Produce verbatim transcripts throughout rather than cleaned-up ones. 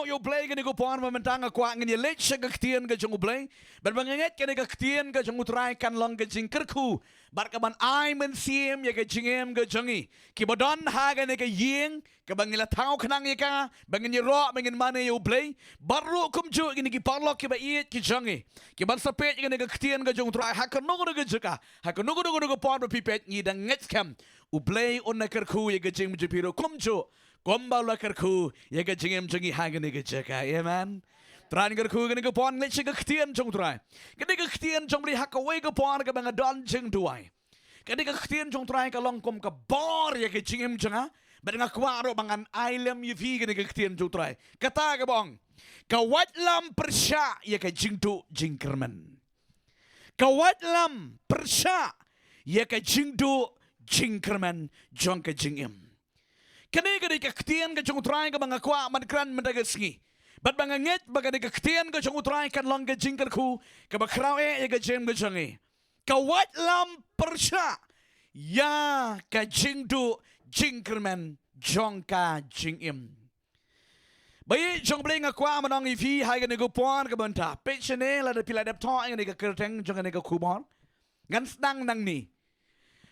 ïa U Blei kane ka por ba mynta nga kwah ngin ïa leit sha ka ktien ka jong U Blei. Bad ba nga ngeit kane ka ktien ka jong U Trai kan long ka jingkyrkhu bad ka ban ai mynsiem ïa ka jingim ka jong ngi kiba don ha kane ka ïing, kaba ngi la thaw khnang ïa ka, ba ngin ïaroh, ba ngin mane ïa U Blei. Bad ruh kumjuh kine ki paralok kiba ïeit ki jong ngi, kiban sa peit ïa kane ka ktien ka jong U Trai ha kano kano ka jaka, ha kano kano ka por ba phi peit, ngi dang ngeit skhem U Blei un da kyrkhu ïa ka jingim jong phi ruh kumjuh kumba u la kyrkhu ïa ka jingim jong ngi ha kane ka jaka. Amen. Trai, nga kyrkhu kane ka por, leit sha ka ktien jong U Trai. Kane ka ktien jong U Blei ha kawei ka por kaba nga don jingduwai. Kane ka ktien jong U Trai ka long kum ka bor ïa ka jingim jong nga. Bad nga kwah ruh ba ngan ai lem ïa phi kane ka ktien jong U Trai. Kata kaba ong, ka waitlam pyrshah ïa ka jingduh jingkyrmen. Ka waitlam pyrshah ïa ka jingduh jingkyrmen jong ka jingim. Kane ka dei ka ktien ka jong U Trai kaba nga kwah ban kren mynta ka sngi. Bad ba nga ngeit ba ka dei ka ktien ka jong U Trai kan long ka jingkyrkhu kaba khraw eh ïa ka jingim ka jong ngi. Ka waitlam pyrshah ïa ka jingduh jingkyrmen jong ka jingim. Ba ïeit jong U Blei, nga kwah ban ong ïa phi ha kane ka por kaba mynta. Peit shane, lada phi la dep thoh ïa kane ka kyrteng jong kane ka khubor, ngan sdang nangne.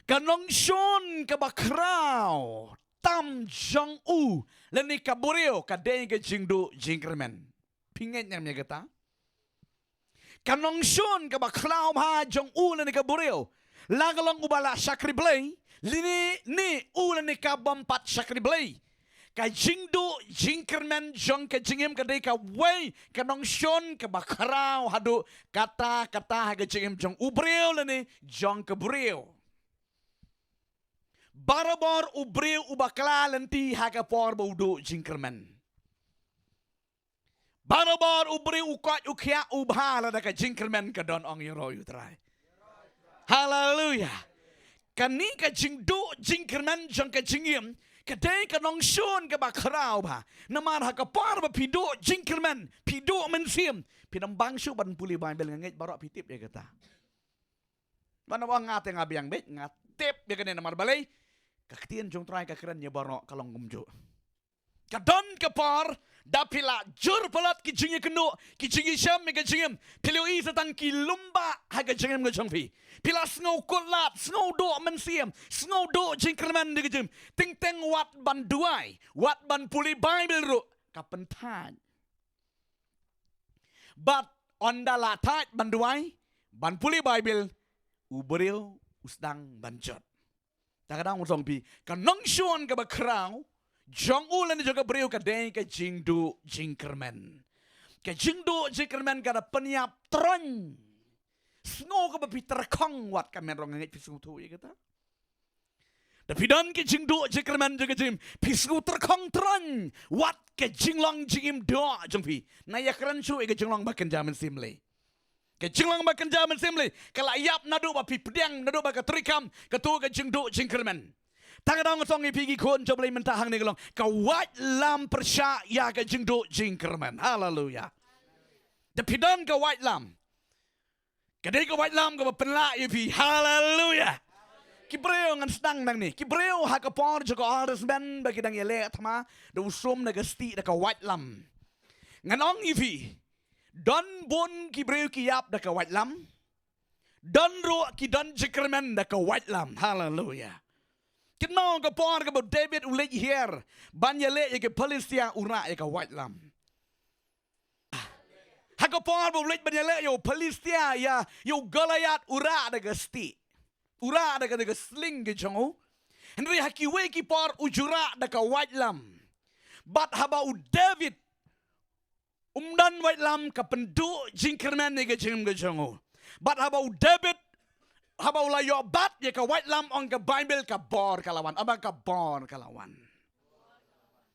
Ka nongshun kaba khraw tam jong u lane ka briew ka dei ka jingduh jingkyrmen. Phi ngeit ne em ïa kata? Ka nongshun kaba khraw bha jong u lane ka briew, la ka long uba la shakri Blei, lane ne u lane ka bym pat shakri Blei, ka jingduh jingkyrmen jong ka jingim ka dei kawei ka nongshun kaba khraw haduh katta katta ha ka jingim jong u briew lane jong ka briew. Barabor u briew u bakla lynti ha ka por ba u duh jingkyrmen. Barabor u briew u koit u khiah u bha lada ka jingkyrmen ka don, ong ïaroh ïa U Trai. Haleluya. Kane ka jingduh jingkyrmen jong ka jingim ka dei ka nongshun kaba khraw bha. Namar ha ka por ba phi duh jingkyrmen, phi duh mynsiem, phi dang bang shuh ban pule Baibl, nga ngeit baroh phi tip ïa kata. Ban ong nga te nga biang beit, nga tip ïa kane namar balei? Ka ktien jong U Trai ka kren ïa baroh ka long kumjuh. Ka don ka por da phi la jur palat ki jingïakynduh, ki jingïashem ïa ka jingim, phi la ïohi sa tang ki lum bah ha ka jingim ka jong phi. Phi la sngew kut lad, sngew duh mynsiem, sngew duh jingkyrmen ïa ka jingim. Teng teng wat ban duwai, wat ban pule Baibl ruh ka pynthait. Bad ynda la thait ban duwai, ban pule Baibl, u briew u sdang ban jot. Ta ka dang u song phi, ka nongshun kaba khraw jong u lane jong ka briew ka dei ka jingduh jingkyrmen. Ka jingduh jingkyrmen ka da pynïap tyrwa. Sngew kaba phi tyrkhong wat ka met rong, nga ngeit phi sngewthuh ïa kata. Da phi don ka jingduh jingkyrmen jong ka jingim, phi sngew tyrkhong tyrwa wat ka jinglong jingim doh jong phi. Nga ïakren shuh ïa ka jinglong ba kynja mynsiem lei. Ka jinglong ba kynja mynsiem lei ka la ïap naduh ba phi pdiang, naduh ba ka treikam, kato ka jingduh jingkyrmen. Tang ka dang song ïa phi ki khun jong U Blei mynta hangne ka long, ka waitlam pyrshah ïa ka jingduh jingkyrmen. Haleluya. Da phi don ka waitlam, ka dei ka waitlam kaba pynlah ïa phi. Haleluya. Ki briew, ngan sdang nangne, ki briew ha ka por jong ka Old Testament ba ki dang ïaleh thma, da u sum, da ka stieh, da ka waitlam. Ngan ong ïa phi, don bun ki briew ki ïap da ka waitlam. Don ruh ki don jingkyrmen da ka waitlam. Haleluya. Kynmaw ka por kaba u David u leit hiar ban ïaleh ïa ki Philistia, u rah ïa ka waitlam. Ha ka por ba u leit ban ïaleh ïa u Philistia, ïa, ïa u Goliath, u rah da ka stieh. U rah da ka, da ka sling ka jong u. Hynrei ha kiwei ki por u ju rah da ka waitlam. Bad haba u David um don waitlam, ka pynduh jingkyrmen ïa ka jingim ka jong u. Bad haba u David, haba u la ïoh bat ïa ka waitlam, ong ka Baibl, ka bor ka la wan. Aba ka bor ka la wan.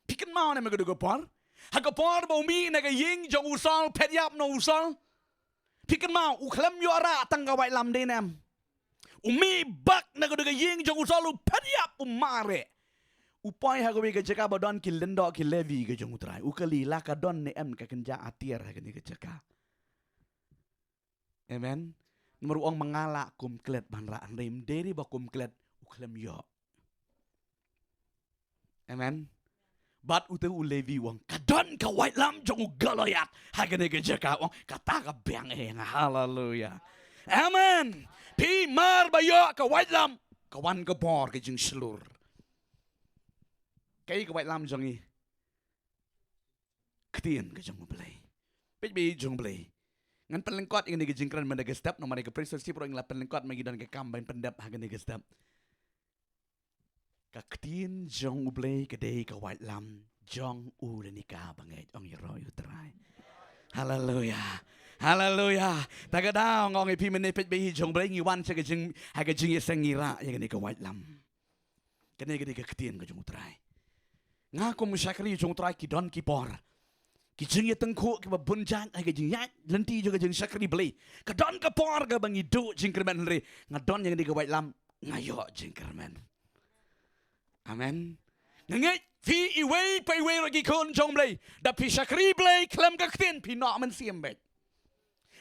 Phi kynmaw ne em ha kato ka por? Ha ka por ba u mih na ka ïing jong u Saul, phet ïap na u Saul. Phi kynmaw, u khlem ïoh rah tang ka waitlam, dei ne em? U mih bak na kato ka ïing jong u Saul, u phet ïap, u mareh. U poi ha kawei ka jaka ba don ki lyngdoh ki Levi ka jong U Trai. U kylli, la ka don ne em ka kynja atiar ha kane ka jaka? Amen. Namar u ong ma nga lah kum klet ban rah, hynrei ym dei re ba kum klet, u khlem ïoh. Amen. Bad utu u Levi u ong, ka don ka waitlam jong u Goliath ha kane ka jaka, u ong, kata ka biang ïa nga. Haleluya. Amen. Phi mar ba ïoh ka waitlam, ka wan ka bor, ka jingshlur. Kaei ka waitlam jong ngi? Ktien ka jong U Blei. Peit bad i jong U Blei. Ngan pynlyngkot ïa kane ka jingkren mynta ka step, namar ïa ka priesthood ship ruh ngi la pynlyngkot, ma ngi don ka kam ban pyndep ha kane ka step. Ka ktien jong U Blei ka dei ka waitlam jong u lane ka bangeit, ong ïaroh ïa U Trai. Haleluya. Haleluya. Ta ka daw nga ong ïa phi mynne, peit bad i jong U Blei, ngi wan sha ka jing, ha ka jingïaseng, ngi rah ïa kane ka waitlam. Kane ka dei ka ktien ka jong U Trai. Nga kum u shakri jong U Trai, ki don ki por, ki jingïatyngkhuh kiba bun jait ha ka jingïaid lynti jong ka jingshakri Blei. Ka don ka por kaba ngi duh jingkyrmen, hynrei nga don ïa kane ka waitlam, nga ïoh jingkyrmen. Amen. Nga ngeit phi iwei pa iwei ruh ki khun jong U Blei, da phi shakri Blei khlem ka ktien, phi noh mynsiem beit.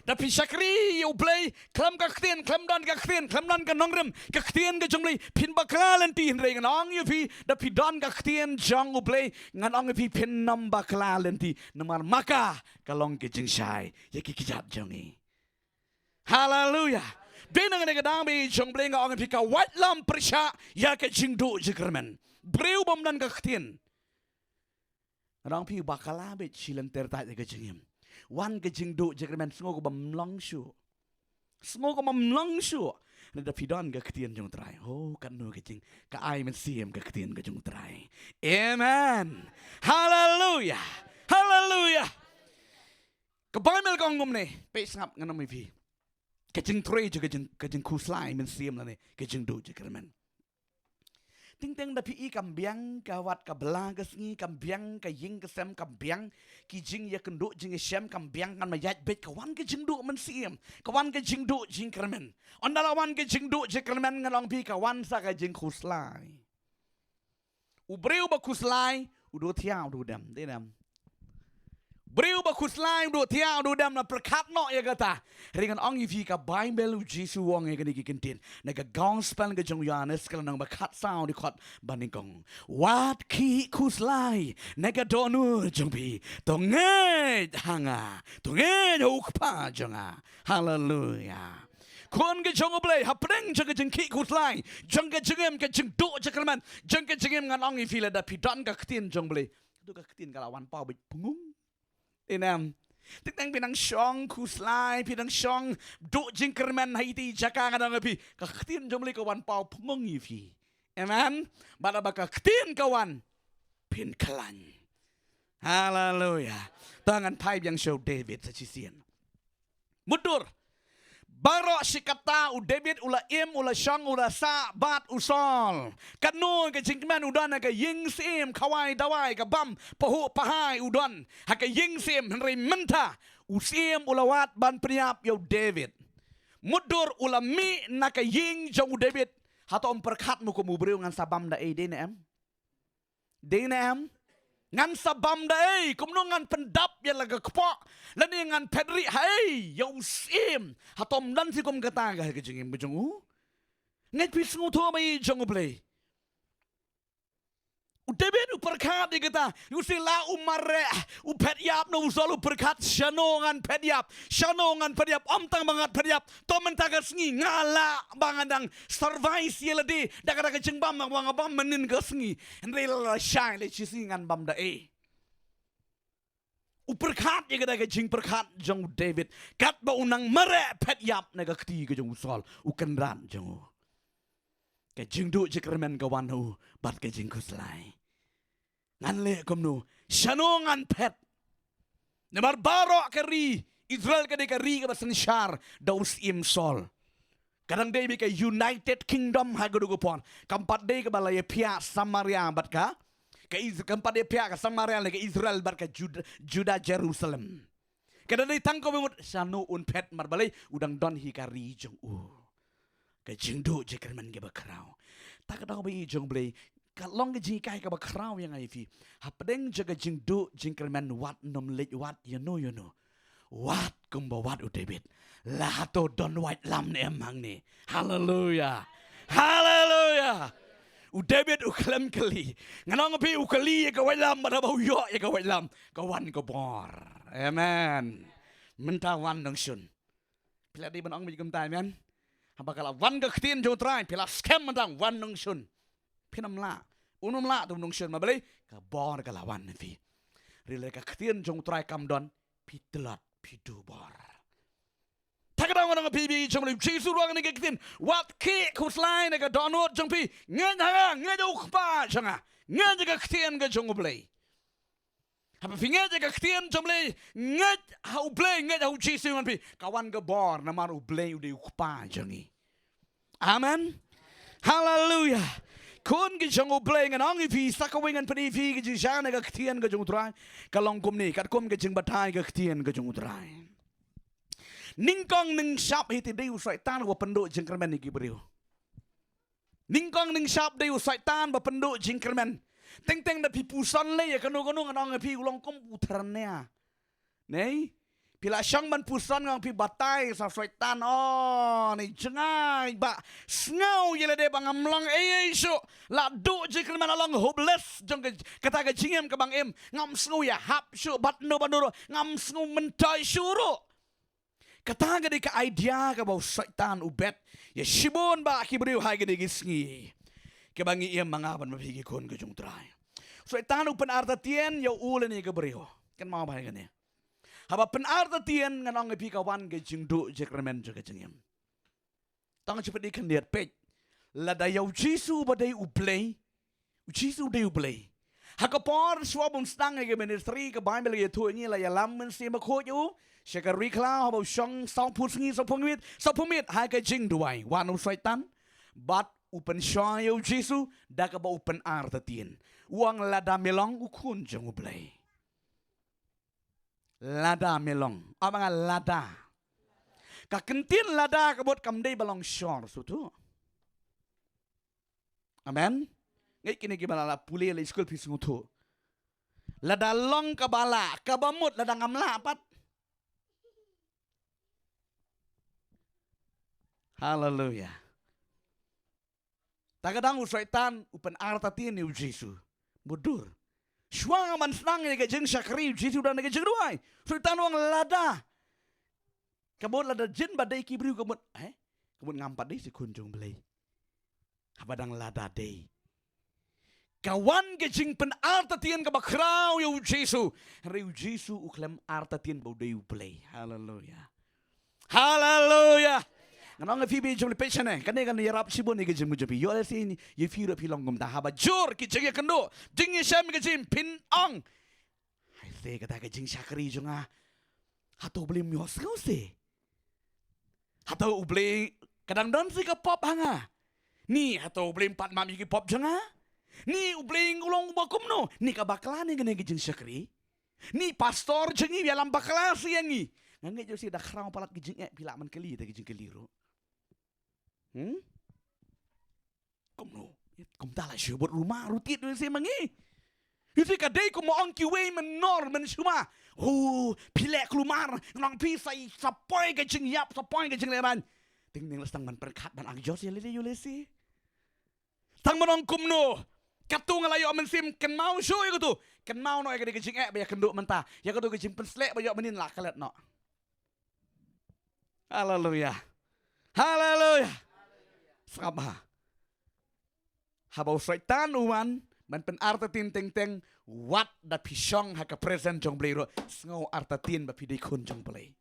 Da phi shakri ïa U Blei khlem ka ktien, khlem don ka ktien, khlem don ka nongrim, ka ktien ka jong U Blei, phin bakla lynti, hynrei ngan ong ïa phi, da phi don ka ktien jong U Blei, ngan ong ïa phi, phin nym bakla lynti. Namar ma ka, ka long ka jingshai ïa ki kjat jong ngi. Haleluya. Dei na kane ka daw bad i jong U Blei, nga ong ïa phi, ka waitlam pyrshah ïa ka jingduh jingkyrmen. Briew bym don ka ktien, nga ong ïa phi, bakla beit, shi lynter tait ïa ka jingim. Wan ka jingduh jingkyrmen, sngew ka bym long shuh. Sngew ka bym long shuh. Hynrei da phi don ka ktien jong U Trai, oh, katno ka jing, ka ai mynsiem ka ktien ka jong U Trai. Amen. Haleluya. Haleluya. Ka Baibl ka ong kumne, peit sngap, ngan ong ïa phi. Ka jingtrei jong ka jing, ka jingkhuslai mynsiem lane ka jingduh jingkyrmen. Teng teng da phi i, kam biang ka wat ka bylla ka sngi, kam biang ka ïing ka sem, kam biang ki jingïakynduh jingïashem, kam biang, kan ym ïaid beit, ka wan ka jingduh mynsiem, ka wan ka jingduh jingkyrmen. Ynda la wan ka jingduh jingkyrmen, ngan ong ïa phi, ka wan sa ka jingkhuslai. U briew ba khuslai u duh thiah u duh dem, dei ne em? Briew ba khuslai u duh thiah u duh dem, la pyrkhat noh ïa kata. Hynrei ngan ong ïa phi, ka Baibl, U Jisu u ong ïa kane ka kyntien na ka Gospel ka jong u Ïoannis, ka lynnong ba khatsaw, dkhot ba nyngkong: Wat khih khuslai na ka dohnud jong phi, to ngeit ha nga, to ngeit ha U Kpa jong nga. Haleluya. Khun ka jong U Blei, hapdeng jong ka jingkhih khuslai jong ka jingim, ka jingduh jingkyrmen jong ka jingim, ngan ong ïa phi, lada phi don ka ktien jong U Blei, to ka ktien ka la wan paw beit pyngung. Dei ne em? Teng teng phi nang shong khuslai, phi nang shong duh jingkyrmen ha iti i jaka, ngan ong ïa phi, ka ktien jong U Blei ka wan paw pyngung ïa phi. Amen. Bad haba ka ktien ka wan, phin khlaiñ. Haleluya. To ngan phai biang sha u David sa shisien. Mutdur, baroh shi katta u David u la im, u la shong, u la sah bad u Saul. Katno ka jingkmen u don ha ka ïing syiem, khawai dawai, ka bam pahuh pahai u don ha ka ïing syiem, hynrei mynta u syiem u la wad ban pynïap ïa u David. Mutdur u la mih na ka ïing jong u David. Hato ym pyrkhat mo kum u briew, ngan sa bam da ei, dei ne em? Dei ne em? Ngan sa bam da ei, kumno ngan pyndap ïa la ka kpoh, lane ngan phet rieh ha ei ïa u syiem? Hato ym don shi kum kata ha ka jingim ka jong u? Ngeit phi, sngewthuh bad i jong U Blei. U David u pyrkhat ïa kata, u sila u mareh, u phet ïap na u Saul, u pyrkhat, shano ngan phet ïap, shano ngan phet ïap, ym tang ba ngan phet ïap, to mynta ka sngi nga lah ba ngan dang survive ïa lade da kata ka jingbam ba nga bam mynnin ka sngi. Hynrei la lashai, la shi sngi ngan bam da ei. U pyrkhat ïa kata ka jingpyrkhat jong u David, katba u nang mareh phet ïap na ka kti ka jong u Saul, u kynrad jong u. Ka jingduh jingkyrmen ka wan ha u bad ka jingkhuslai. Ngan leh kumno? Shano ngan phet? Namar baroh ka ri Israel ka dei ka ri kaba synshar da u syiem Saul. Ka dang dei beit ka United Kingdom ha kaduh ka por. Kam pat dei kaba la ïaphiah Samaria bad ka, ka Is-, kam pat dei ïaphiah ka Samaria lane ka Israel bad ka Juda, Juda Jerusalem. Ka dang dei tang kawei ngut, shano un phet, namar balei? U dang don hi ka ri jong u. Ka jingduh jingkyrmen kaba khraw. Ta ka daw bad i jong U Blei, ka long ka jinghikai kaba khraw ïa nga ïa phi. Hapdeng jong ka jingduh jingkyrmen, wat nym leit wad ïano ïano. Wad kumba wad u David. La hato don waitlam ne em hangne? Haleluya. Haleluya. U David u khlem kylli. Ngan ong phi, u kylli ïa ka waitlam, bad haba u ïoh ïa ka waitlam, ka wan ka bor. Amen. Mynta wan nongshun. Phi la dei ban ong beit kumta, amen. Haba ka la wan ka ktien jong u Trai, phi la skhem mynta, wan nongshun. Phin ym lah. Un ym lah te u nongshun, ma balei? Ka bor ka la wan na phi. Hynrei lada ka ktien jong u Trai kam don, phi tlot, phi duh bor. Te ka daw ngan ong ïa phi, bad jong U Jisu ruh ha kane ka ktien, wat khih khuslai na ka dohnud jong phi. Ngeit ha nga, ngeit ha u Kpa jong nga. Ngeit ha ka ktien ka jong U Blei. Haba phi ngeit ha ka ktien jong U Blei, ngeit ha U Blei, ngeit ha U Jisu, ngan ong ïa phi, ka wan ka bor, namar U Blei u dei u Kpa jong ngi. Amen. Haleluia. Khun ki jong U Blei, ngan ong ïa phi, sa kawei ngan pyni ïa phi ka jingshah na ka ktien ka jong U Trai, ka long kumne, katkum ka jingbatai ka ktien ka jong U Trai. Nyngkong nyngshap hi te dei u Soitan uba pynduh jingkyrmen ïa ki briew. Nyngkong nyngshap dei u Soitan ba pynduh jingkyrmen. Teng teng da phi puson lei ïa kano kano, ngan ong ïa phi, u long kum u tyrnia. Nei? Phi la shong ban puson, ngan ong ïa phi, batai sa Soitan. Oh, nei jngai ba sngew ïa lade ba ngam long ei ei shuh. La duh jingkyrmen, la long hopeless jong ka, kata ka jingim kaba nga im. Ngam sngew ïa hap shuh bad no bad no ruh. Ngam sngew myntoi shuh ruh. Kata ka dei ka idea kaba u Soitan u bet ïa shibun bah ki briew ha kine ki sngi kiba ngi im, ma nga bad ma phi ki khun ka jong U Trai. Soitan u pynartatien ïa u lane ïa ka briew. Kynmaw bha ïa kane. Haba pynartatien, ngan ong ïa phi, ka wan ka jingduh jingkyrmen jong ka jingim. Tang shu peit khyndiat, peit. Lada ïa U Jisu ba dei U Blei, U Jisu u dei U Blei. Ha ka por shuwa ba un sdang ïa ka ministry, ka Baibl ka ïathuh ïa ngi, la ïalam Mynsiem Bakhuid ïa u sha ka ri khlaw, haba u shong sawphew sngi sawphew miet, sawphew miet ha ka jingduwai, wan u Soitan bad u pynshoi ïa U Jisu da kaba u pynartatien. U ong, lada me long u Khun jong U Blei, lada me long. Ap ma nga, lada. Ka kyntien lada ka mut kam dei ba long shor shuh. Amen. Ngi kine kiba la lah pule ha skul phi sngewthuh. Lada long kaba lah, kaba mut, lada ngam lah pat. Haleluia. Ta ka dang u Soitan u pynartatien ïa U Jisu. Mutdur. Shuwa ban sdang ïa ka jingshakri, U Jisu u don ha ka jingduwai. Soitan u ong, lada. Ka mut lada jin ba dei ki briew, ka mut, eh? Ka mut ngam pat dei shi Khun jong U Blei. Haba dang lada dei. Ka wan ka jingpynartatien kaba khraw ïa U Jisu. Hynrei U Jisu u khlem artatien ba u dei U Blei. Haleluia. Haleluia. Ngan ong ïa phi, bad jong phi, peit shane. Kane kan ïarap shibun ïa ka jingmut jong phi. Ïoh lehse ïa phi ruh phi long kumta. Haba jur ki jingïakynduh, jingïashem ka jingim, phin ong, hai se kata ka jingshakri jong nga, hato U Blei um ïohsngew se? Hato U Blei ka dang don se ka pop ha nga? Ni hato U Blei um pat map ïa ki pop jong nga? Ni U Blei u long uba kumno? Ni ka bakla ne kane ka jingshakri? Ni pastor jong ngi u ïalam bakla sha ngi? Nga ngeit ïoh shisha da khraw palat ki jingeh phi lah ban kylli da ki jingkylli ruh. Hmm? Kumno? Kumta la shu bud rumah rutit ïoh shisha ma ngi. Ïoh shisha ka dei kum ong kiwei mynno mynshuwa. Oh, phi leh kulmar, ngan ong phi sa, sa poi ka jingïap, sa poi ka jingleh ban. Ting ning la sdang ban pyrkhat ban ang jot ïa lade ïoh lehse. Tang ban ong kumno? Katu nga la ïoh mynsiem, kynmaw shuh ïa katu. Kynmaw noh ïa ka dei ka jingeh ba ïakynduh mynta. Ïa katu ka jingpynsleh ba ïoh mynnin la klet noh. Haleluia. Haleluia. Sngap bha. Haba u Soitan u wan ban pynartatien teng teng, wat da phi shong ha ka presence jong U Blei ruh, sngew artatien ba phi dei khun jong U Blei.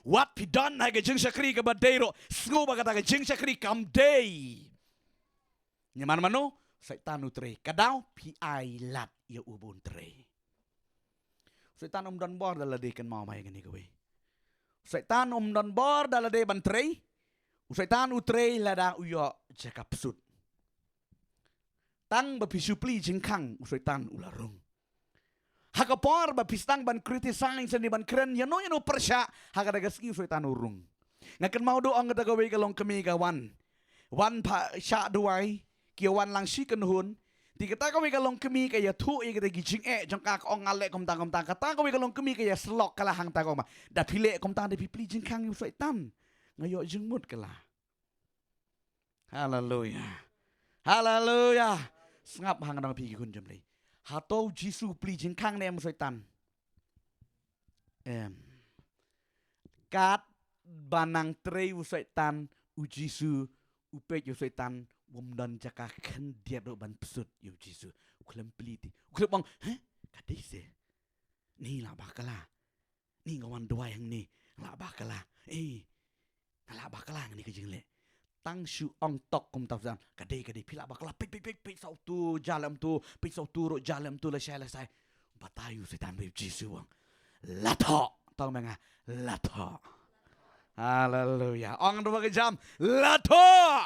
Wat phi don ha ka jingshakri kaba dei ruh, sngew ba kata ka jingshakri kam dei. Namar mano? Soitan u trei. Ka daw phi ailad ïa u ba un trei. Soitan um don bor da lade, kynmaw bha ïa kane kawei. Soitan um don bor da lade ban trei. U Soitan u trei lada u ïoh jaka psut. Tang ba phi shu plie jingkhang, u Soitan u la rung. Ha ka por ba phi sdang ban criticize ne ban kren ïano ïano pyrshah, ha kata ka sngi u Soitan u rung. Nga kynmaw duh ong kata kawei ka longkmie ka wan. Wan pha shah duwai, ki wan lang shi kynhun. Te kata kawei ka longkmie ka ïathuh ïa kita ki jingeh jong ka, ka ong nga leh kumta kumta. Kata kawei ka longkmie ka ïasyllok, ka la hangta, ka ong ba, da phi leh kumta da phi plie jingkhang ïa u Soitan. Nga ïoh jingmut, ka la. Haleluia. Haleluya. Sngap ha nga ong ïa phi ki khun jong U Blei. Hato U Jisu u plie jingkhang ne em u Soitan? Em. Katba nang trei u Soitan, U Jisu u peit ïa u Soitan, um don jaka khyndiat ruh ban pynsuh ïa U Jisu. U khlem plie te. U khlem ong, "Heh? Ka dei se. Ni la bakla. Ni nga wan duwai hangne. Nga la bakla. Eh, nga la bakla hangne ka jingleh." Tang shu ong tok kumta u Soitan. Ka dei, ka dei. Phi la bakla. Peit, peit, peit, peit sa uto, jia lem uto. Peit sa uto ruh, jia lem uto, lashai, lashai. Batai u Soitan ba U Jisu u ong, "La thoh." Tong ma nga, "La thoh." Haleluya. Ong ruh ba ka jam, "La thoh."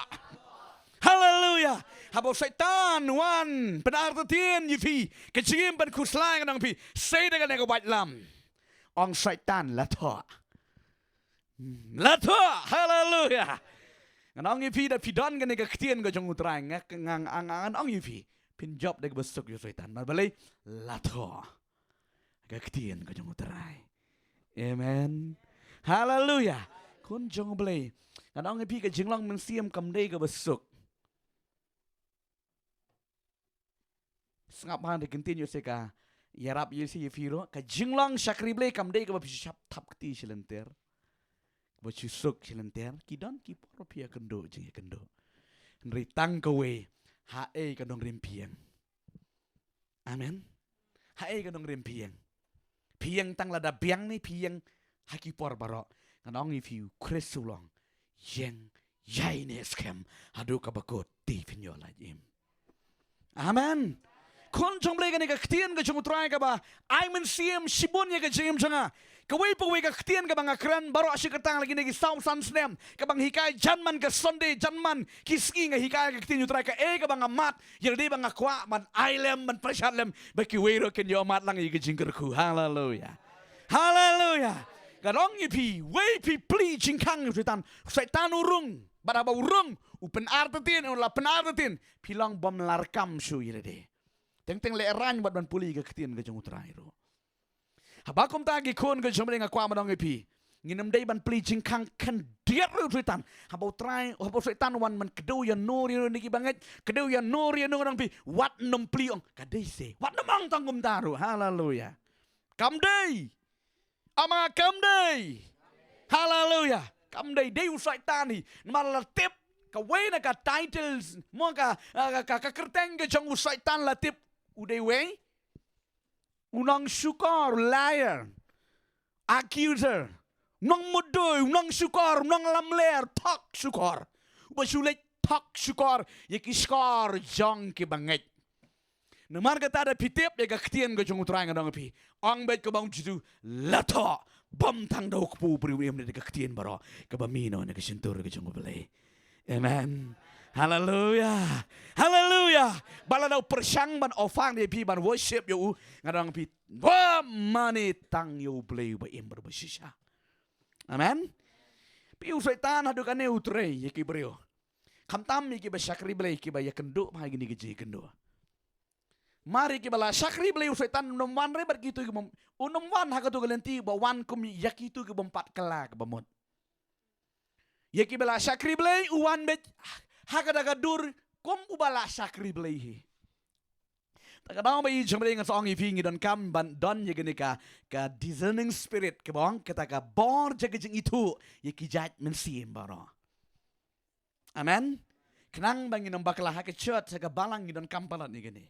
Haleluya. Haba u Soitan u wan pynartatien ïa phi, ka jingim ban khuslai, nga ong ïa phi, sei da kane ka waitlam. Ong, "Soitan, la thoh. Hmm, la thoh." Haleluya. Nga ong ïa phi, da phi don kane ka ktien ka jong U Trai, nga, nga, nga, nga ong ïa phi, phin jop da kaba suk ïa u Soitan. Namar balei? La thoh. Ka ktien ka jong U Trai. Amen. Haleluya. Khun jong U Blei, nga ong ïa phi, ka jinglong mynsiem kam dei kaba suk. Sngap ha nga da kyntien ïa u, sa ka ïarap ïa u, sa ïa phi ruh. Ka jinglong shakri Blei kam dei kaba phi shu shah thap kti shi lynter, kaba shu suk shi lynter. Ki don ki por phi ïakynduh jingïakynduh. Hynrei tang kawei, haei ka nongrim phi ïeng? Amen. Haei ka nongrim phi ïeng? Phi ïeng tang lada biang ne phi ïeng ha ki por baroh? Nga ong ïa phi, U Khrist u ong, ïeng, ïai neh skhem haduh kaba kut, te phin ïoh lait im. Amen. Khun jong U Blei, kane ka ktien ka jong U Trai kaba ai mynsiem shibun ïa ka jingim jong nga. Kawei pa kawei ka ktien kaba nga kren baroh shi kyrteng la kine ki saw san snem, kaba nga hikai jan man ka Sunday, jan man ki sngi nga hikai ka ktien U Trai, kaei kaba nga mad, ïa lade ba nga kwah ban ai lem, ban pyrshah lem, ba kiwei ruh kin ïoh mad lang ïa ka jingkyrkhu. Haleluya. Haleluya. Nga ong ïa phi, wei phi plie jingkhang ïa u Soitan, u Soitan u rung. Bad haba u rung, u pynartatien, u la pynartatien, phi long bym lah kam shuh ïa lade. Teng teng lehraiñ bad ban pule ka ktien ka jong U Trai ruh. Haba kumta, ki khun ka jong U Blei, nga kwah ban ong ïa phi, ngin ym dei ban plie jingkhang khyndiat ruh ïa u Soitan. Haba U Trai, haba u Soitan u wan ban kdew ïano ïano na ki bangeit, kdew ïano ïano, nga ong ïa phi, wat nym plie, ong, "Ka dei se." Wat nym ong tang kumta ruh. Haleluya. Kam dei. Ong ma nga, kam dei. Haleluya. Kam dei, dei u Soitan hi. Namar la tip kawei na ka titles, mo, ka, ka, ka, ka kyrteng ka jong u Soitan la tip. U dei wei? U nongshukor, liar, accuser. U nongmudui, u nongshukor, u nonglamler, thok shukor. Uba shu leit thok shukor ïa ki shkor jong ki bangeit. Namar kata, da phi tip ïa ka ktien ka jong U Trai, nga ong ïa phi, ong beit kumba ong U Jisu, "La thoh." Bym tang da u kpu u briew, ym dei da ka ktien baroh kaba mih na ka shyntur ka jong U Blei. Amen. Haleluya. Haleluya. Ba lada u pyrshang ban offer ïa phi, ban worship ïa u, nga ong ïa phi, wa mane tang ïa U Blei uba im bad uba shisha. Amen. Phi, u Soitan haduh kane u trei ïa ki briew. Khamtam ïa kiba shakri Blei, kiba ïakynduh ha kine ki jingïakynduh. Mar ïa kiba la shakri Blei, u Soitan um wan re bad kito ki bym, um wan ha kato ka lynti ba wan kum ïa kito ki bym pat kylla kaba mut. Ïa kiba la shakri Blei u wan beit ha kata ka dur kum uba la shakri Blei hi. Ta ka daw ba i jong Blei, nga sa ong ïa phi, ngi donkam ban don ïa kane ka, ka discerning spirit, kaba ong kata ka bor jong ka jingithuh ïa ki jait mynsiem baroh. Amen. Khnang ba ngin ym bakla ha ka church, ha ka balang, ngi donkam palat ïa kane.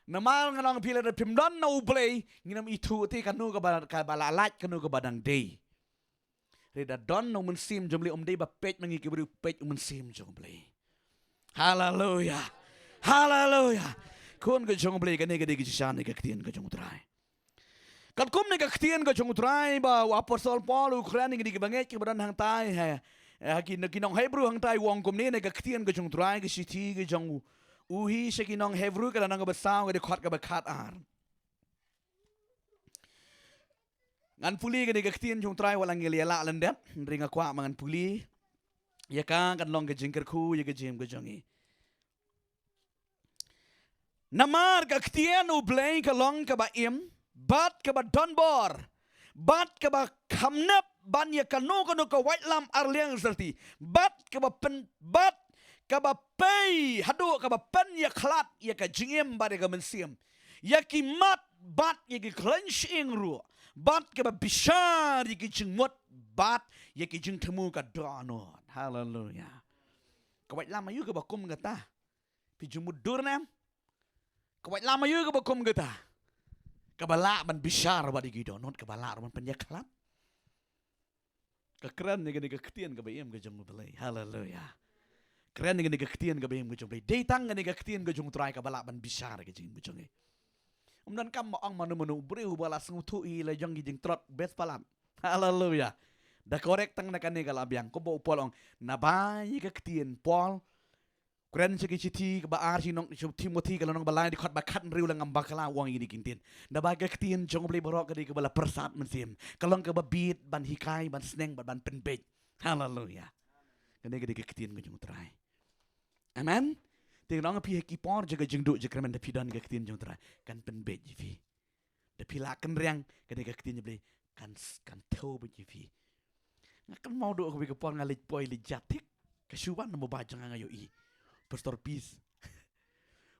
Namar nga ong ïa phi, lada phim don na U Blei, ngin ym ithuh te kano kaba, kaba la lait, kano kaba dang dei. Hynrei da don na u Mynsiem jong U Blei, um dei ba peit ma ngi ki briew, peit u Mynsiem jong U Blei. Haleluya. Haleluya. Khun ka jong U Blei, kane ka dei ka jingshaniah ka ktien ka jong U Trai. Katkum ne ka ktien ka jong U Trai ba u Apostol Paul u kren ïa kine ki bangeit kiba don hangtai, ha, ha ki, ki nong Hebru hangtai, u ong kumne, ne ka ktien ka jong U Trai, ka shithi ka jong u, u hi sha ki nong Hebru, ka lynnong kaba saw, ka dkhot kaba khatar. Ngan pule kane ka ktien jong U Trai, wat la ngi la ïaleh lyndet, hynrei nga kwah ba ngan pule ïa ka, kan long ka jingkyrkhu ïa ka jingim ka jong ngi. Namar ka ktien U Blei ka long kaba im, bad kaba donbor, bad kaba kham nep ban ïa kano kano ka waitlam arliang syrti, bad kaba pyn, bad kaba pei haduh kaba pynïakhlad ïa ka jingim bad ïa ka mynsiem, ïa ki mat bad ïa ki khlaiñ shyieng ruh, bad kaba bishar ïa ki jingmut bad ïa ki jingthmu ka dohnud. Haleluya. Ka waitlam aïu kaba kum kata? Phi ju mutdur ne em? Ka waitlam aïu kaba kum kata? Kaba lah ban bishar bad ïa ki dohnud, kaba lah ruh ban pynïakhlad. Ka kren ïa kane ka ktien kaba im ka jong U Blei. Haleluya. Kren ïa kane ka ktien kaba im ka jong U Blei. Dei tang kane ka ktien ka jong U Trai kaba lah ban bishar ka jingim ka jong ngi. Ym donkam ba ong mano mano u briew uba la sngewthuh ïa la jong ki jingtrot bes palat. Haleluya. Da korek tang na kane ka la biang kumba u Paul ong, naba ïa ka ktien Paul kren sha ki shithi kaba ar sha nong sha Timothi ka lynnong ba lai dkhot ba khathynriew lane ba kala u ong ïa kine ki ktien. Naba ka ktien jong U Blei baroh ka dei kaba la pyrsad mynsiem, ka long kaba bit ban hikai, ban sneng bad ban pynbeit. Haleluya. Kane ka dei ka ktien ka jong U Trai. Amen. Te ngan ong ïa phi ha ki por jong ka jingduh jingkyrmen, da phi don ka ktien jong U Trai, kan pynbeit ïa phi. Da phi la kynriang, kane ka ktien jong U Blei kan s-, kan thew beit ïa phi. Nga kynmaw duh kawei ka por nga leit poi leit jat thik. Ka shu wan na mobile jong nga, nga ïohi Pastor Peace.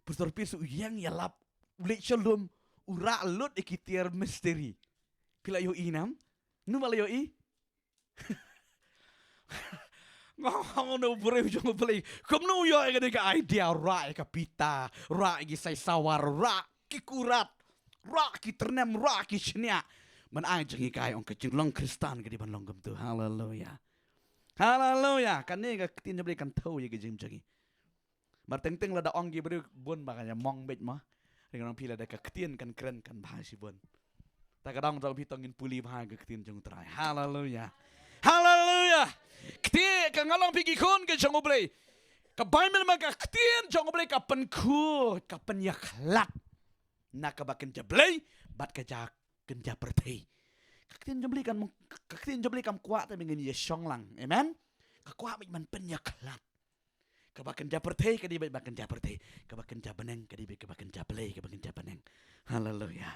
Pastor Peace u ïeng ïalap, u leit sha lum, u rah lut ïa ki tiar misteri. Phi la ïohi ne em? Mano ba la ïohi? Nga ong, hangno u briew jong U Blei? Kumno u ïoh ïa kane ka idea, rah ïa ka pita, rah ïa ki saisawar, rah ki kurat, rah ki tyrnem, rah ki shñiah? Ban ai jinghikai, ong, ka jinglong Khristan ka dei ban long kumto. Haleluya. Haleluya. Kane ka ktien jong U Blei kan thew ïa ka jingim jong ngi. Mar teng teng lada ong ki briew bun ba ka ïa mong beit mo. Ring nong phi lada ka ktien kan kren kan bha shibun. Ta ka dang jong phi tang ngin pule bha ka ktien jong U Trai. Haleluya. Haleluya. Ktien ka, nga ong ïa phi ki khun ka jong U Blei, ka Baibl ma ka ktien jong U Blei ka pynkhuid, ka pynïakhlad na kaba kynja blei bad ka ja kynja pyrthei. Ka ktien jong U Blei kan, ka ktien jong U Blei kam kwah te ba ngin ïa shong lang. Amen. Ka kwah beit ban pynïakhlad. Kaba kynja pyrthei ka dei beit ba kynja pyrthei, kaba kynja bneng ka dei beit kaba kynja blei, kaba kynja bneng. Haleluya.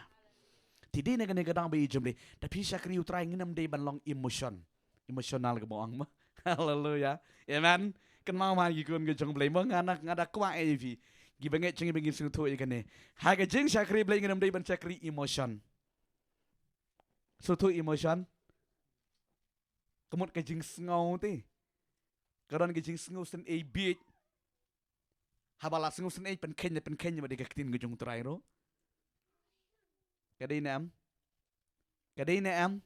Te dei na kane ka daw ba ïeit jong U Blei, da phi shakri U Trai ngin ym dei ban long emotion, emotional kaba ong mo. Haleluya. Amen. Kynmaw ma ki khun ka jong U Blei mo, nga na, nga da kwah ïa phi, ki bangeit jong ngi ba ngin sngewthuh ïa kane. Ha ka jingshakri Blei ngin ym dei ban shakri emotion. Sngewthuh emotion? Ka mut ka jingsngew te. Ka don ka jingsngewsynei bieit. Haba la sngewsynei pynkheiñ ne pynkheiñ bad ïa ka ktien ka jong U Trai ruh. Ka dei ne em? Ka dei ne em?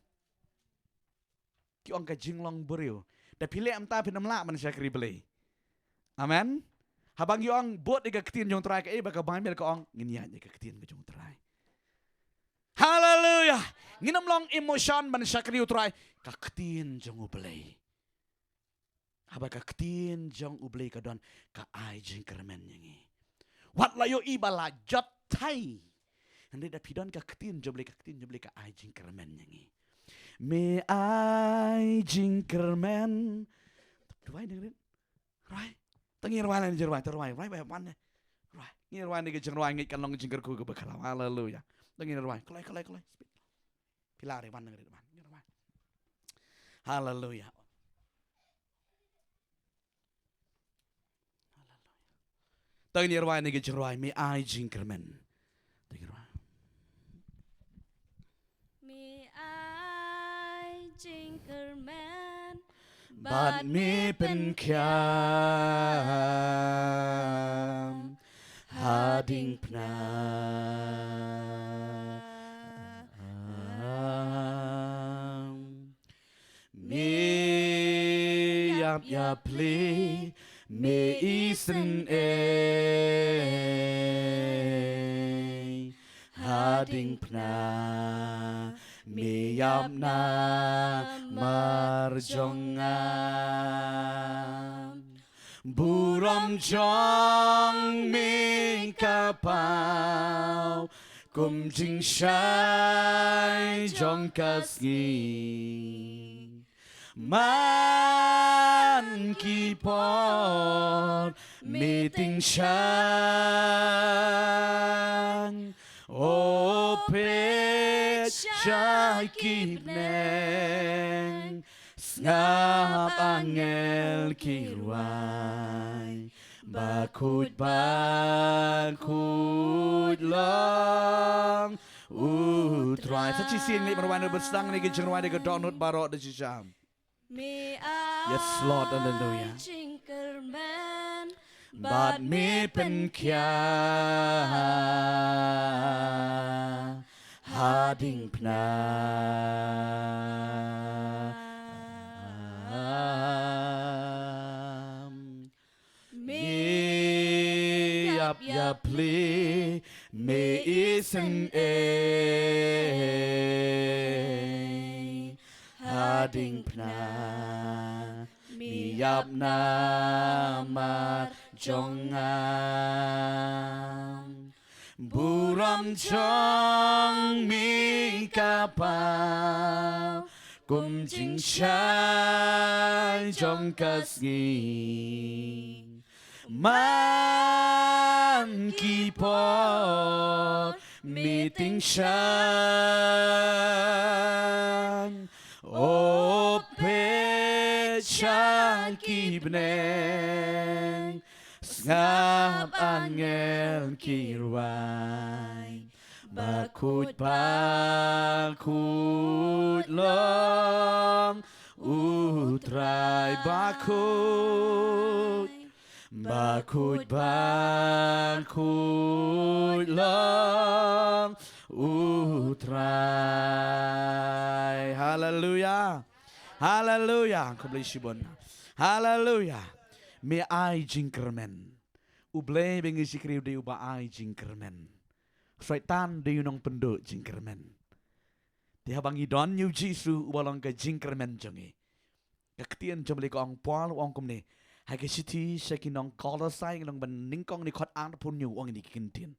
Ki ong ka jinglong briew. Da phi leh mynta phin ym lah ban shakri Blei. Amen. Haba ngi ong bud ïa ka ktien jong U Trai, kaei ba ka Baibl ka ong? Ngin ïaid ïa ka ktien ka jong U Trai. Haleluya. Ngin ym long emotion ban shakri U Trai. Ka ktien jong U Blei. Haba ka ktien jong U Blei ka don, ka ai jingkyrmen ïa ngi. Wat la ïohi ba la jot thai, hynrei da phi don ka ktien jong U Blei, ka ktien jong U Blei ka ai jingkyrmen ïa ngi. Me ai jingkyrmen. Duwai dang rit. Rwai. Tang ngi rwai, la ngi rwai, tang rwai, rwai ba wan ne. Rwai. Ngi rwai ne ka jingrwai ngeit kan long jingkyrkhu kaba khraw. Haleluya. Tang ngi rwai. Kloi, kloi, kloi. Phi la re wan ne rit wan. Ngi rwai. Haleluya. Haleluya. Tang ngi rwai ne ka jingrwai, me ai jingkyrmen. Tang ngi rwai. Me ai jingkyrmen bad me pynkhiam hading pna. Me ïap ïapli, me isynei hading pna, me ïap namar jong nga. Burom jong me ka paw kum jingshai jong ka sngi. Man ki por me tyngshaiñ, o peit sha ki bneng, sngap angel ki rwai. Bakhuid, bakhuid long U Trai. Sa shisien leit ban rwai noh, ban sdang ïa ka jingrwai da ka dohnud baroh da shisha. Yes, Lord, hallelujah. Bad me pynkhia ha diengphna. Me ïap ïapli, me isynei ha diengphna. Me ïap namar jong nga. Burom jong me ka paw kum jingshai jong ka sngi. Man ki por me tyngshaiñ, o peit sha ki bneng, sngap angel ki rwai. Bakhuid, bakhuid long U Trai, bakhuid. Bakhuid, bakhuid long U Trai. Haleluia. Haleluia. Khublei shibun. Haleluia. Me ai jingkyrmen. U Blei ba ngi shakri u dei uba ai jingkyrmen. Soitan dei u nongpynduh jingkyrmen. Te haba ngi don ïa u Jisu uba long ka jingkyrmen jong ngi. Ka ktien jong u Blei ka ong, Paul u ong kumne ha ka shithi sha ki nong Kolosai, ngi long ban nyngkong, dkhot arphew hynñiew, u ong ïa kine ki ktien.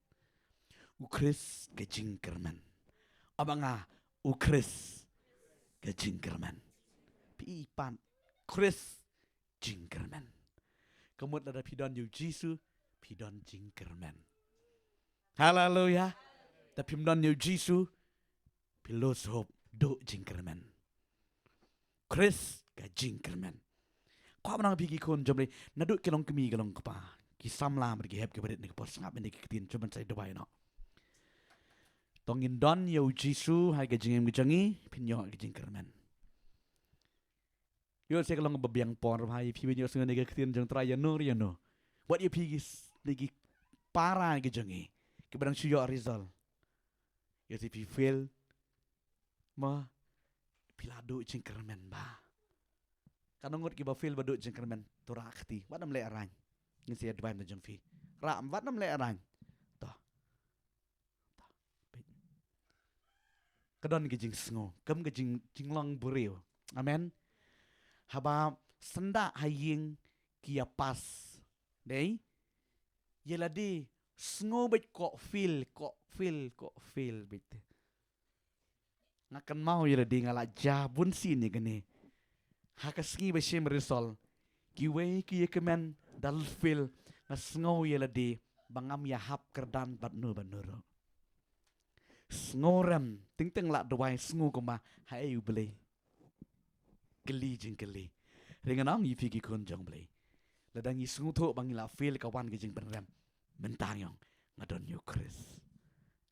U Khrist ka jingkyrmen. Aba nga, u Khrist ka jingkyrmen. Phi i pat, Khrist jingkyrmen. Ka mut lada phi don ïa u Jisu, phi don jingkyrmen. Haleluia. Da phim don ïa u Jisu, phi lose hope, duh jingkyrmen. Khrist ka jingkyrmen. Kwah ban ong ïa phi ki khun jong u Blei, naduh ki long kmie ki long kpa, ki samla bad ki hep ki barit, na ka por sngap ïa kine ki ktien, shu ban sa duwai noh. To ngin don ïa u Jisu ha ka jingim ka jong ngi, phin ïoh ka jingkyrmen. Ïoh seh ka long ba biang por bha ïa phi ban ïohsngew ïa ka ktien jong u Trai ïano ïano. Wat ïa phi ki s-, ne ki para ki jong ngi kiba dang shu ïoh result. Ïoh seh phi fail. Ma phi la duh jingkyrmen bha. Katno ngut kiba fail ba duh jingkyrmen, to rah kti. Wat nym leh raiñ. Ngin sa ïa duwai na jong phi. Rah, wat nym leh raiñ. To. Ka don ka jingsngew, kum ka jing, jinglong briew. Amen. Haba syndah ha ïing ki ïa pass. Dei? Ïa lade sngew beit ko fail, ko fail, ko fail beit. Nga kynmaw ïa lade nga la jia bun sien ïa kane. Ha ka sngi ba shim result, kiwei ki ïa kmen da fail, nga sngew ïa lade ba ngam ïa hap kyrdan bad no bad no ruh. Sngew rem, teng teng la duwai, sngew kumba, haei U Blei. Kylli jingkylli. Hynrei ngan ong ïa phi ki khun jong U Blei, lada ngi sngewthuh ba ngi la fail, ka wan ka jingpynrem. Mynta ngi ong, nga don ïa U Khrist.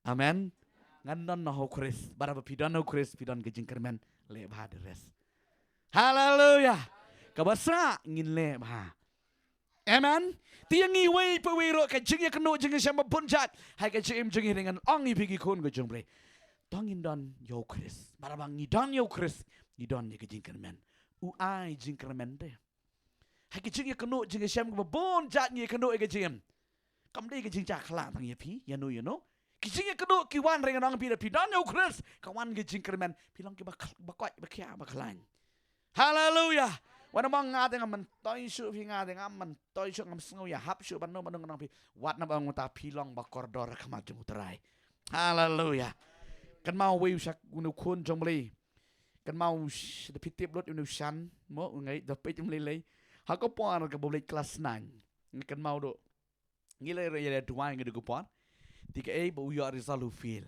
Amen. Ngan don ha U Khrist. Bad haba phi don ha U Khrist, phi don ka jingkyrmen. Leh bha the rest. Haleluia. Kaba sah ngin leh bha. Amen. Te ïa ngi iwei pa iwei ruh, ka jingïakynduh jingïashem ba bun jait ha ka jingim jong ngi, hynrei ngan ong ïa phi ki khun ka jong U Blei, to ngin don ïa U Khrist. Bad haba ngi don ïa U Khrist, ngi don ïa ka jingkyrmen. U ai jingkyrmen te. Ha ka jingïakynduh jingïashem kaba bun jait ngi ïakynduh ïa ka jingim. Kam dei ka jingjia khlak tang ïa phi, ïano ïano. Ki jingïakynduh ki wan, hynrei ngan ong ïa phi, lada phi don ïa U Khrist, ka wan ka jingkyrmen. Phi long kiba khl-, ba koit, ba khiah, ba khlaiñ. Haleluia. Wat nym ong nga te ngam myntoi shuh, phi, nga te ngam myntoi shuh, ngam sngew ïahap shuh, bad no bad no, ngan ong ïa phi, wat nym ong, mynta phi long ba kordor ha khmat jong U Trai. Haleluia. Kynmaw uwei u shak, une u khun jong U Blei. Kynmaw u sh-, lada phi tip lut une u Shan, mo, u ngeit da peit ym lei lei. Ha ka por kaba u leit klas nine. Kynmaw duh. Ngi la, la, la duwai ngi da ka por. Te kaei ba u ïoh result u fail.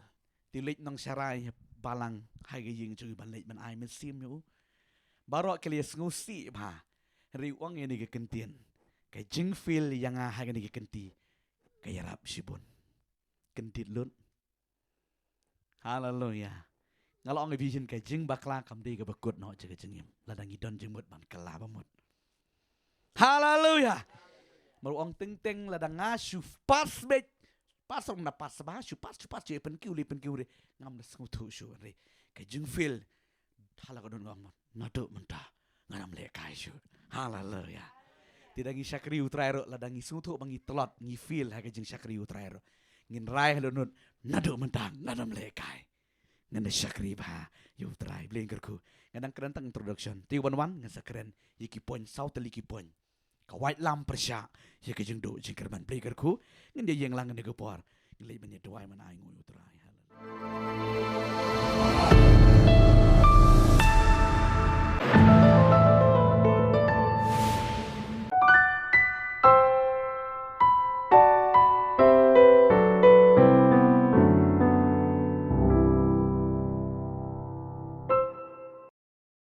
Te u leit nongsharai balang ha ka ïing jong u ban leit ban ai mynsiem ïa u. Baroh ki la ïa sngewsih bha. Hynrei u ong ïa kane ka kyntien. Ka jingfail ïa nga ha kane ka kynti ka ïarap shibun. Kyndit lut. Haleluya. Nga la ong ïa phi shisien, ka jingbakla kam dei kaba kut noh sha ka jingim. Lada ngi don jingmut ban kylla ba mut. Haleluya. Mar ong teng teng lada nga shu pass beit, pass ong na pass ba, shu pass, shu pass, shu pynkiew lei, pynkiew lei, ngam da sngewthuh shuh re. Ka jingfail ha la ka don ngam, naduh mynta ngan ym lehkai shuh. Haleluya. Te da ngi shakri U Trai ruh, lada ngi sngewthuh ba ngi tlot, ngi fail ha ka jingshakri U Trai ruh, ngin rai ha la nud, naduh mynta ngan ym lehkai. Ngan da shakri bha ïa U Trai. Blei kyrkhu. Nga dang kren tang introduction. Te wan wan ngan sa kren ïa ki point, saw tylli ki point. Ka waitlam pyrshah ïa ka jingduh jingkyrmen. Blei kyrkhu. Ngin da ïeng lang ha kane ka por. Ngin leit ban ïa duwai ban ai nguh ïa U Trai.